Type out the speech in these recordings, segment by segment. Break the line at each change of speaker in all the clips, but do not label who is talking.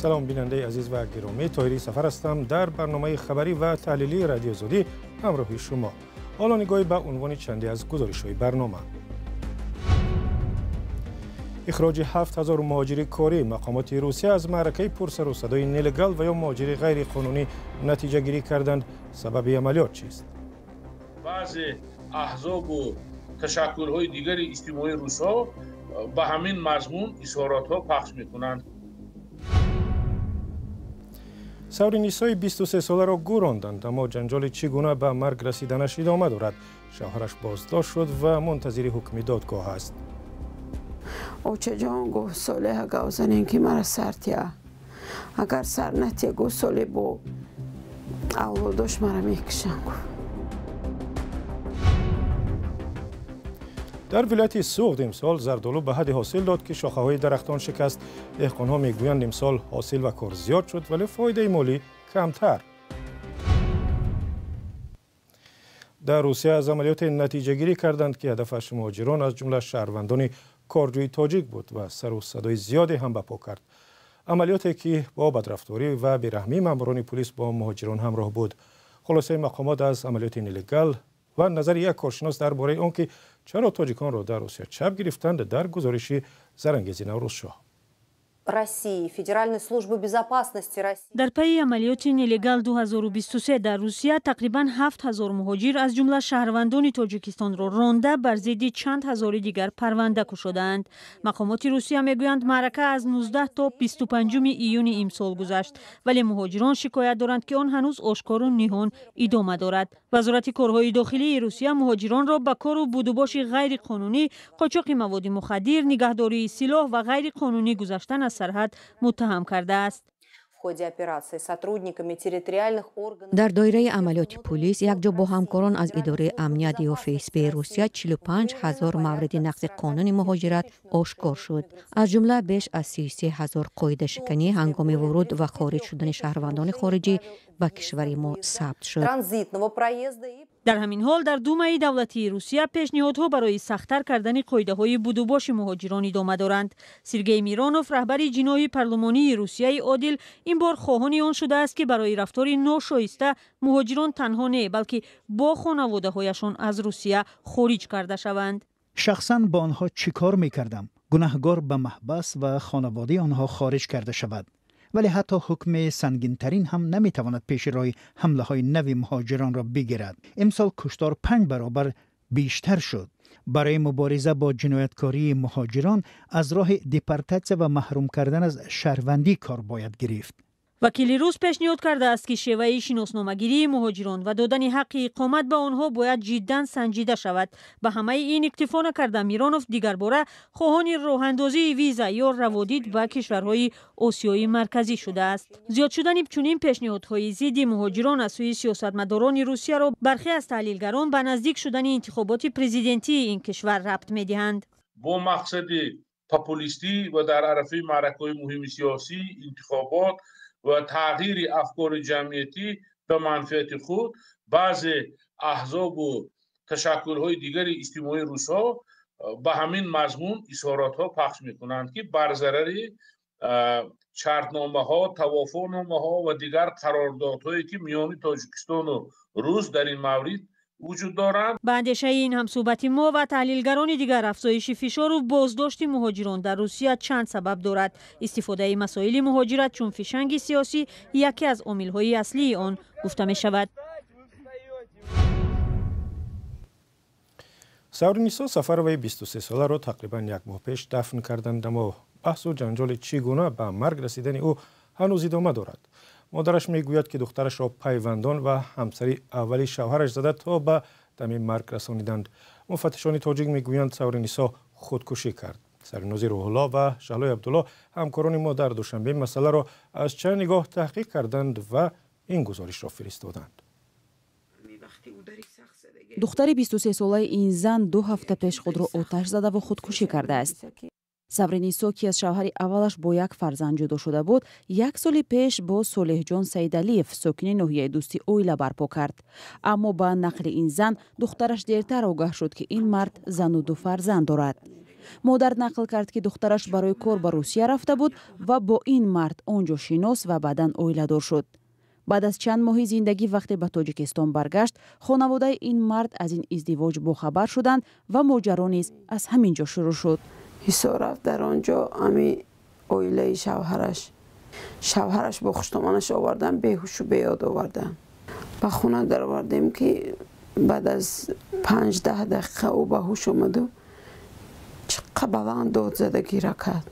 Салом, бинандаи азиз ва гиромӣ, Тоҳирӣ Сафар ҳастам. Дар барномаи хабарӣ ва таҳлилии Радиои Озодӣ ҳамроҳи шумо. Ҳоло нигоҳе ба унвони чанде аз гузоришҳои барнома. Ихроҷи 7000 муҳоҷири корӣ. Мақомоти Русия аз маъракаи пурсару садои нелегал ва ё муҳоҷири ғайриқонунӣ натиҷагирӣ карданд. Сабаби амалиёт чист?
Баъзе аҳзобу ташаккулҳои дигари иҷтимоии русҳо ба ҳамин мазмун изҳоротҳо пахш мекунанд.
Савринисои 23-соларо гӯронданд, аммо ҷанҷоли чӣ гуна ба марг расиданаш идома дорад. Шавҳараш боздошт шуд ва мунтазири ҳукми додгоҳ аст.
Очаҷон гуфт, Солеҳа гав занем, ки мара сар тия. Агар сар натия, гуфт, Солеҳ бо авлодош мара мекушанд, гуфт.
Дар вилояти Суғд имсол зардолу ба ҳадде ҳосил дод, ки шохаҳои дарахтон шикаст. Деҳқонҳо мегӯянд, имсол ҳосил ва кор зиёд шуд, вале фоидаи молӣ камтар. Дар Русия аз амалиёте натиҷагирӣ карданд, ки ҳадафаш муҳоҷирон, аз ҷумла шаҳрвандони корҷӯи тоҷик буд ва сару садои зиёде ҳам ба по кард. Амалиёте ки бо бадрафторӣ ва бераҳмии маъмурони пулис бо муҳоҷирон ҳамроҳ буд. Хулосаи мақомот аз амалиёти нелегал ва назари як коршинос дар бораи он ки чаро тоҷиконро дар Русия чап гирифтанд, дар гузориши Зарангези Наврӯзшоҳ.
России, Федеральной службы безопасности России.
Дар пайи амалиёти нелегал 2023 дар Русия тақрибан 7000 муҳоҷир, аз ҷумла шаҳрвандони Тоҷикистонро ронда, бар зидди чанд ҳазори дигар парванда кушодаанд. Мақомоти Русия мегӯянд, маърака аз 19 то 25 июни имсол гузашт, вале муҳоҷирон шикоят доранд, ки он ҳанӯз ошкору ниҳон идома дорад. Вазорати корҳои дохилии Русия муҳоҷиронро ба кору будубоши ғайриқонунӣ, қочоқи маводи мухаддир, нигаҳдории силоҳ ва ғайриқонунӣ гузаштан аз сарҳад муттаҳам кардааст.
В ходе операции сотрудниками территориальных органов
Дар доираи амалиёти пулис якҷо бо ҳамкорон аз идораи амният ё ФСБ Русия 45 ҳазор мавриди нақзи қонуни муҳоҷират ошкор шуд. Аз ҷумла беш аз 33 ҳазор қоидашиканӣ ҳангоми вуруд ва хориҷ шудани шаҳрвандони хориҷӣ ба кишвари мо сабт шуд.
транзитного проезда и
Дар ҳамин ҳол дар Думаи давлатии Русия пешниҳодҳо барои сахттар кардани қоидаҳои будубоши муҳоҷирон идома доранд. Сергей Миронов, раҳбари ҷиноҳи парлумонии Русияи одил, ин бор хоҳони он шудааст, ки барои рафтори ношоиста муҳоҷирон танҳо не, балки бо хонаводаҳояшон аз Русия хориҷ карда шаванд.
Шахсан бо онҳо чӣ кор мекардам? Гунаҳгор ба маҳбас ва хонаводаи онҳо хориҷ карда шавад, вале ҳатто ҳукми сангинтарин ҳам наметавонад пеши роҳи ҳамлаҳои нави муҳоҷиронро бигирад. Имсол куштор 5 баробар бештар шуд. Барои мубориза бо ҷинояткории муҳоҷирон аз роҳи депортатсия ва маҳрум кардан аз шаҳрвандӣ кор бояд гирифт.
Вакили рус пешниҳод кардааст, ки шеваи шиносномагирии муҳоҷирон ва додани ҳаққи иқомат ба онҳо бояд ҷиддан санҷида шавад. Ба ҳамаи ин иктифо накарда, Миронов дигарбора хоҳони роҳандозии виза ё раводид ба кишварҳои Осиёи Марказӣ шудааст. Зиёд шудани чунин пешниҳодҳои зидди муҳоҷирон аз сӯи сиёсатмадорони Русияро бархе аз таҳлилгарон ба наздик шудани интихоботи президентии ин кишвар рабт медиҳанд.
Бо мақсади популистӣ ва дар арафаи маъракаҳои муҳими сиёсӣ, интихобот ва тағйири афкори ҷамъиятӣ ба манфиати худ, баъзе аҳзобу ташаккулҳои дигари иҷтимоии русҳо ба ҳамин мазмун изҳоротҳо пахш мекунанд, ки бар зарари шартномаҳо, тавофуқномаҳо ва дигар қарордодҳое, ки миёни Тоҷикистону Рус дар ин маврид вуҷуд доранд.
Ба андешаи ин ҳамсӯҳбати мо ва таҳлилгарони дигар, афзоиши фишору боздошти муҳоҷирон дар Русия чанд сабаб дорад. Истифодаи масоили муҳоҷират чун фишанги сиёсӣ яке аз омилҳои аслии он гуфта мешавад.
Савринисо Сафароваи 23-соларо тақрибан як моҳ пеш дафн карданд, аммо баҳсу ҷанҷоли чӣ гуна ба марг расидани ӯ ҳанӯз идома дорад. Модараш мегӯяд, ки духтарашро пайвандон ва ҳамсари аввали шавҳараш зада то ба дами марг расониданд. Муфаттишони тоҷик мегӯянд, Савринисо худкушӣ кард. Сарнози Рӯҳулло ва Шаҳлои Абдулло, ҳамкорони мо дар Душанбе, масъаларо аз чанд нигоҳ таҳқиқ карданд ва ин гузоришро фиристоданд.
Духтари 23-солаи ин зан 2 ҳафта пеш худро оташ задаву худкушӣ кардааст. Савринисо, ки аз шавҳари аввалаш бо як фарзанд ҷудо шуда буд, як соли пеш бо Солеҳҷон Саидалиев, сокини ноҳияи Дӯстӣ, оила барпо кард. Аммо ба нақли ин зан, духтараш дертар огаҳ шуд, ки ин мард зану ду фарзанд дорад. Модар нақл кард, ки духтараш барои кор ба Русия рафта буд ва бо ин мард он ҷо шинос ва баъдан оиладор шуд. Баъд аз чанд моҳи зиндагӣ, вақте ба Тоҷикистон баргашт, хонаводаи ин мард аз ин издивоҷ бохабар шуданд ва моҷаро низ аз ҳамин ҷо шурӯъ шуд.
Ҳисор рафт, дар он ҷо ами оилаи шавҳараш бо хуштоманаш овардан, беҳушу беёд овардан. Ба хона даровардем, ки баъд аз 5-10 дақиқа ӯ ба ҳуш омаду чиққа баланд дод зада гира кард.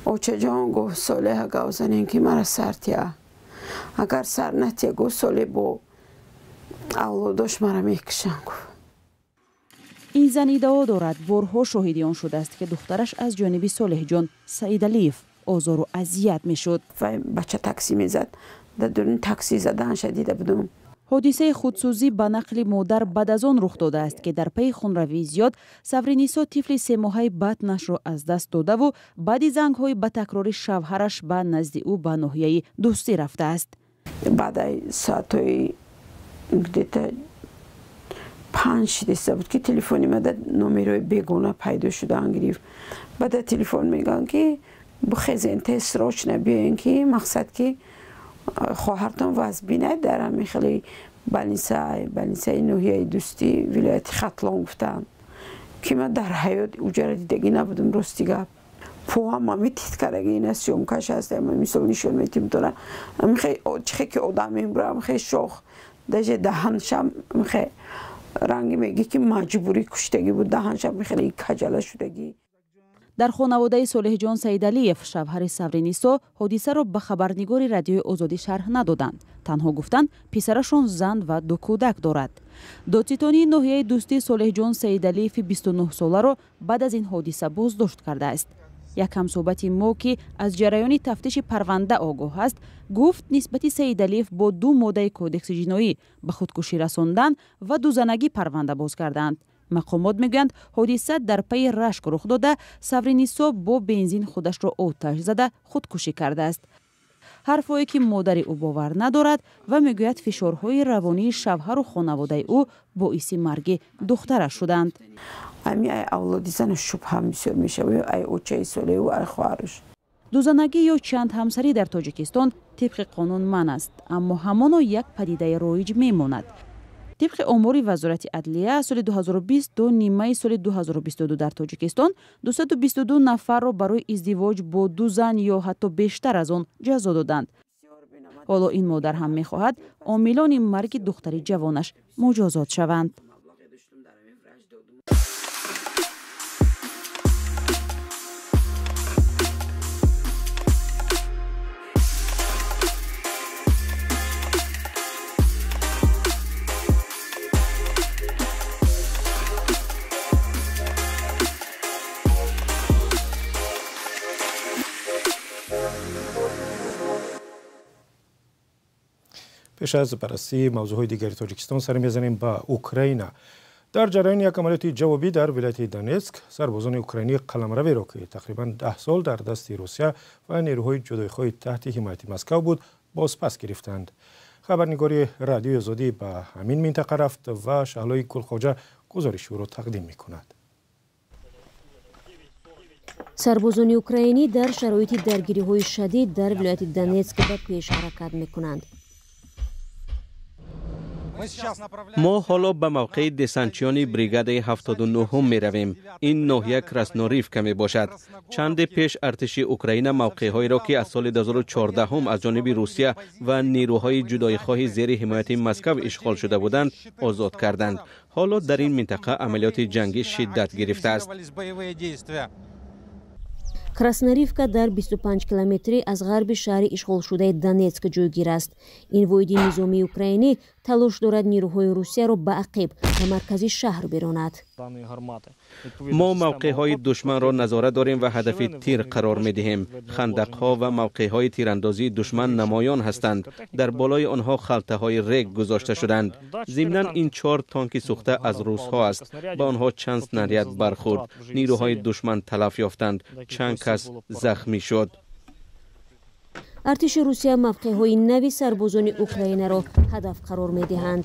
Очаҷон, гуфт, Солеҳа гав занем, ки мара сар тия. Агар сар натия, гуфт, Солеҳ бо авлодош мара мекушанд, гуфт.
Ин зан иддао дорад, борҳо шоҳиди он шудааст, ки духтараш аз ҷониби Солеҳҷон Саидалиев озору азият мешуд.
Вай бача таксӣ мезад, дар дуруни таксӣ задаанша дида будум.
Ҳодисаи худсӯзӣ ба нақли модар баъд аз он рух додааст, ки дар пайи хунравии зиёд Савринисо тифли семоҳаи батнашро аз даст додаву баъди зангҳои ба такрори шавҳараш ба назди ӯ ба ноҳияи Дӯстӣ рафтааст.
Баъдаи соатҳои где-то 5 шидеста буд, ки телефони мада номерои бегона пайдо шудаан гирифт. Баъда телефон мегӯянд, ки бухезен, тез, срочно биёен, ки мақсад, ки хоҳартон вазбинад дар ҳамин хеле больницаи ноҳияи Дӯстӣ, вилояти Хатлон, гуфтанд, ки ман дар ҳаёт уҷара дидагӣ набудам, рости гап. Поҳам ами тит кардаги, ина съёмкаш ҳаст, мисол нишон метим тона. Чихе ки одам мембура, амхе шох, даже даҳаншам амхе ранги мегӣ, ки маҷбурӣ куштагӣ буд, даҳаншам хеле каҷала шудагӣ.
Дар хонаводаи Солеҳҷон Саидалиев, шавҳари Савринисо, ҳодисаро ба хабарнигори Радиои Озодӣ шарҳ надоданд. Танҳо гуфтанд, писарашон зан ва ду кӯдак дорад. Додситонии ноҳияи Дӯстӣ Солеҳҷон Саидалиеви 29-соларо баъд аз ин ҳодиса боздошт кардааст. Як ҳамсӯҳбати мо, ки аз ҷараёни тафтиши парванда огоҳ аст, гуфт, нисбати Саидалиев бо ду моддаи Кодекси ҷиноӣ ба худкушӣ расондан ва дузанагӣ парванда боз карданд. Мақомот мегӯянд, ҳодиса дар пайи рашк рух дода, Савринисо бо бензин худашро оташ зада худкушӣ кардааст, ҳарфҳое ки модари ӯ бовар надорад ва мегӯяд, фишорҳои равонии шавҳару хонаводаи ӯ боиси марги духтараш шуданд.
Ами ай авлоди зану шубҳа бисёр мешавад, ай очаи Солеҳу, ай хоҳараш.
Дузанагӣ ё чанд ҳамсарӣ дар Тоҷикистон тибқи қонун манъ аст, аммо ҳамоно як падидаи роиҷ мемонад. Тибқи омори Вазорати адлия, соли 2020 то нимаи соли 2022 дар Тоҷикистон 222 нафарро барои издивоҷ бо ду зан ё ҳатто бештар аз он ҷазо доданд. Ҳоло ин модар ҳам мехоҳад, омилони марги духтари ҷавонаш муҷозот шаванд.
Пеш аз баррасии мавзӯъҳои дигари Тоҷикистон сар мезанем ба Украина. Дар ҷараёни як амалиёти ҷавобӣ дар вилояти Донецк сарбозони украинӣ қаламраверо, ки тақрибан 10 сол дар дасти Русия ва нерӯҳои ҷудоихоҳи таҳти ҳимояти Москав буд, бозпас гирифтанд. Хабарнигори Радиои Озодӣ ба ҳамин минтақа рафт ва Шаҳлои Кулхоҷа гузориши ӯро тақдим мекунад.
Сарбозони украинӣ дар шароити даргириҳои шадид дар вилояти Донецк ба пеш ҳаракат мекунанд.
Мо ҳоло ба мавқеи десантчиёни бригадаи 79-ум меравем. Ин ноҳия Красноривка мебошад. Чанде пеш артиши Украина мавқеъҳоеро, ки аз соли 2014 аз ҷониби Русия ва нерӯҳои ҷудоихоҳи зери ҳимояти Москав ишғол шуда буданд, озод карданд. Ҳоло дар ин минтақа амалиёти ҷангӣ шиддат гирифтааст.
Красноривка дар 25 километрӣ аз ғарби шаҳри ишғолшудаи Донецк ҷойгир аст. Ин воҳиди низомии украинӣ талош дорад нерӯҳои Русияро ба ақиб, ба маркази шаҳр биронад.
Мо мавқеъҳои душманро назора дорем ва ҳадафи тир қарор медиҳем. Хандақҳо ва мавқеъҳои тирандозии душман намоён ҳастанд. Дар болои онҳо халтаҳои рег гузошта шуданд. Зимнан ин чор танки сӯхта аз русҳо аст. Ба онҳо чанд снаряд бархӯрд. Нерӯҳои душман талаф ёфтанд. Чанд кас захмӣ шуд.
Артиши Русия мавқеъҳои нави сарбозони Украинаро ҳадаф қарор медиҳанд.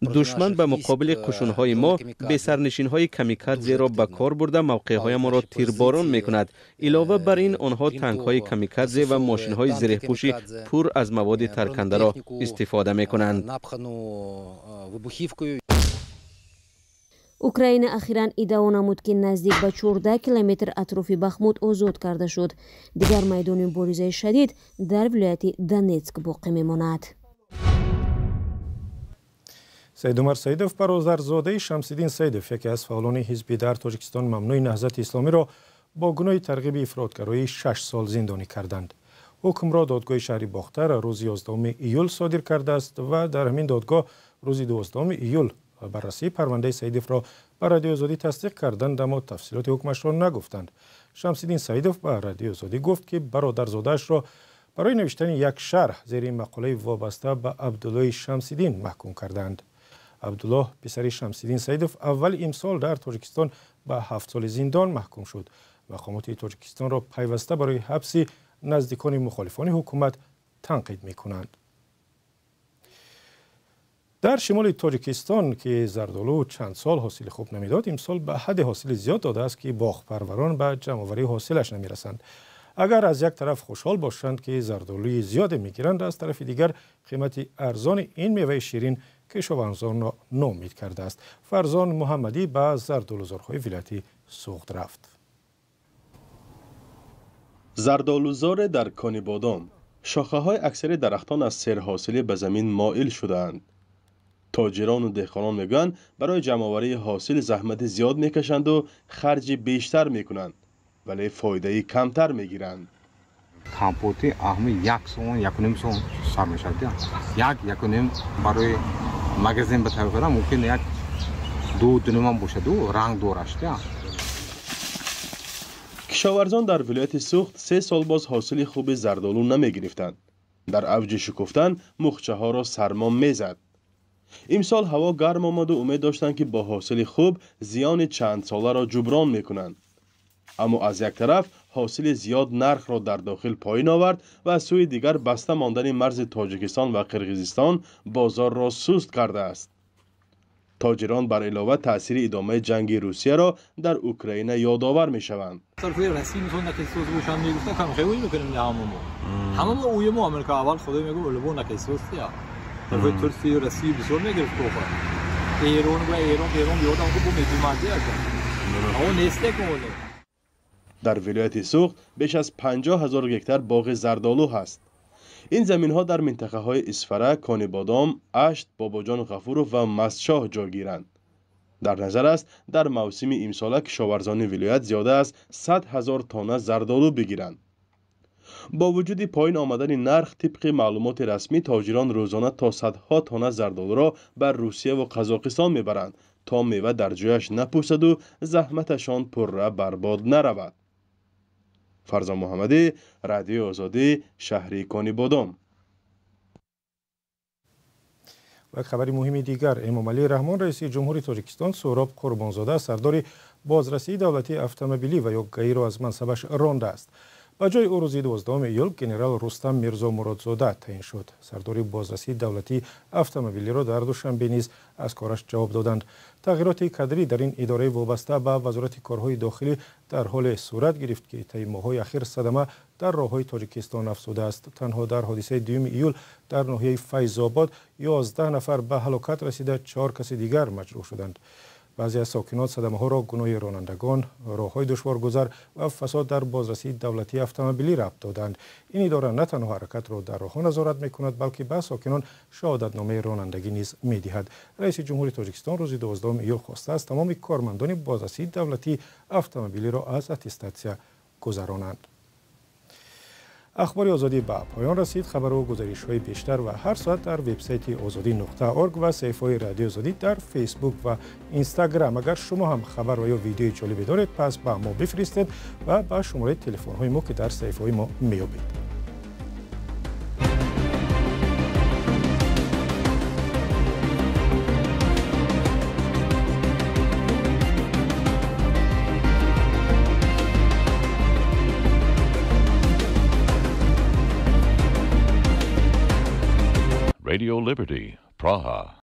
Душман ба муқобили қушунҳои мо бесарнишинҳои камикадзеро ба кор бурда, мавқеъҳоямонро тирборон мекунад. Илова бар ин, онҳо танкҳои камикадзе ва мошинҳои зиреҳпӯши пур аз маводи таркандаро истифода мекунанд.
Украина ахиран иддао намуд, ки наздик ба 14 километр атрофи Бахмут озод карда шуд. Дигар майдони муборизаи шадид дар вилояти Донетск боқӣ мемонад.
Саидумар Саидов, бародарзодаи Шамсиддин Саидов, яке аз фаъолони ҳизби дар Тоҷикистон мамнӯи Наҳзати Исломиро бо гуноҳи тарғиби ифротгароӣ 6 сол зиндонӣ карданд. Ҳукмро додгоҳи шаҳри Бохтар рӯзи 11 июл содир кардааст ва дар ҳамин додгоҳ рӯзи 12 июл баррасии парвандаи Саидовро ба Радиои Озодӣ тасдиқ карданд, аммо тафсилоти ҳукмашро нагуфтанд. Шамсиддин Саидов ба Радиои Озодӣ гуфт, ки бародарзодаашро барои навиштани як шарҳ зери мақолаи вобаста ба Абдуллои Шамсиддин маҳкум карданд. Абдуллоҳ, писари Шамсиддин Саидов, аввали имсол дар Тоҷикистон ба 7 соли зиндон маҳкум шуд. Мақомоти Тоҷикистонро пайваста барои ҳабси наздикони мухолифони ҳукумат танқид мекунанд. Дар шимоли Тоҷикистон, ки зардолу чанд сол ҳосили хуб намедод, имсол ба ҳадди ҳосили зиёд додааст, ки боғпарварон ба ҷамъоварии ҳосилаш намерасанд. Агар аз як тараф хушҳол бошанд, ки зардолуи зиёде мегиранд, аз тарафи дигар қимати арзони ин меваи ширин кишоварзонро ноумед кардааст. Фарзон Муҳаммадӣ ба зардолузорҳои вилояти Суғд рафт.
Зардолузоре дар Конибодом. Шохаҳои аксари дарахтон аз серҳосилӣ ба замин моил шудаанд. Тоҷирону деҳқонон мегӯянд, барои ҷамъоварии ҳосил заҳмати зиёд мекашанду харҷи бештар мекунанд, вале фоидаи камтар мегиранд.
Компоти аҳми 1 сомон, 1.5 сомон сар мешавад. 1-1.5 барои магазин ба тайёр кардан мумкин 1-2 ҳам бошаду ранг дорашт.
Кишоварзон дар вилояти Суғд 3 сол боз ҳосили хуби зардолу намегирифтанд. Дар авҷи шукуфтан мухчаҳоро сармо мезад. Имсол ҳаво гарм омаду умед доштанд, ки бо ҳосили хуб зиёни чандсоларо ҷуброн мекунанд. Аммо аз як тараф ҳосили зиёд нархро дар дохил поин овард ва аз сӯи дигар баста мондани марзи Тоҷикистон ва Қирғизистон бозорро суст кардааст. Тоҷирон бар илова таъсири идомаи ҷанги Русияро дар Украина ёдовар мешаванд. Дар вилояти Суғд беш аз 50 ҳазор гектар боғи зардолу ҳаст. Ин заминҳо дар минтақаҳои Исфара, Конибодом, Ашт, Бобоҷон Ғафуров ва Мастшоҳ ҷойгиранд. Дар назар аст, дар мавсими имсола кишоварзони вилоят зиёда аз 100 ҳазор тонна зардолу бигиранд. Бо вуҷуди поин омадани нарх, тибқи маълумоти расмӣ, тоҷирон рӯзона то садҳо тонна зардолуро ба Русия ва Қазоқистон мебаранд, то мева дар ҷояш напӯсаду заҳматашон пурра барбод наравад. Фарзон Муҳаммадӣ, Радиои Озодӣ, шаҳри Конибодом.
Ва як хабари муҳими дигар. Эмомалӣ Раҳмон, раиси ҷумҳури Тоҷикистон, Суҳроб Қурбонзода, сардори бозрасии давлатии автомобилӣ ва ё ГАИро аз мансабаш рондааст. Ба ҷои ӯ рӯзи 12 июл генерал Рустам Мирзо Муродзода таъин шуд. Сардори бозрасии давлатии автомобилиро дар Душанбе низ аз кораш ҷавоб доданд. Тағйироти кадрӣ дар ин идораи вобаста ба Вазорати корҳои дохилӣ дар ҳоле сурат гирифт, ки таи моҳҳои ахир садама дар роҳҳои Тоҷикистон афзудааст. Танҳо дар ҳодисаи 2 июл дар ноҳияи Файзобод 11 нафар ба ҳалокат расида, 4 каси дигар маҷрӯҳ шуданд. Баъзе аз сокинон садамаҳоро гуноҳи ронандагон, роҳҳои душворгузар ва фасод дар бозрасии давлатии автомобилӣ рабт доданд. Ин идора на танҳо ҳаракатро дар роҳҳо назорат мекунад, балки ба сокинон шаҳодатномаи ронандагӣ низ медиҳад. Раиси ҷумҳури Тоҷикистон рӯзи 12 июл хостааст тамоми кормандони бозрасии давлатии автомобилиро аз аттестатсия гузаронанд. Ахбори Озодӣ ба поён расид. Хабару гузоришҳои бештар ва ҳар соат дар вебсайти озодӣ.орг ва саҳифаҳои Радиои Озодӣ дар Фейсбук ва Инстаграм. Агар шумо ҳам хабар ва ё видеои ҷолибе доред, пас ба мо бифиристед ва ба шумораи телефонҳои мо, ки дар саҳифаҳои мо меёбед.
Radio Liberty, Praha.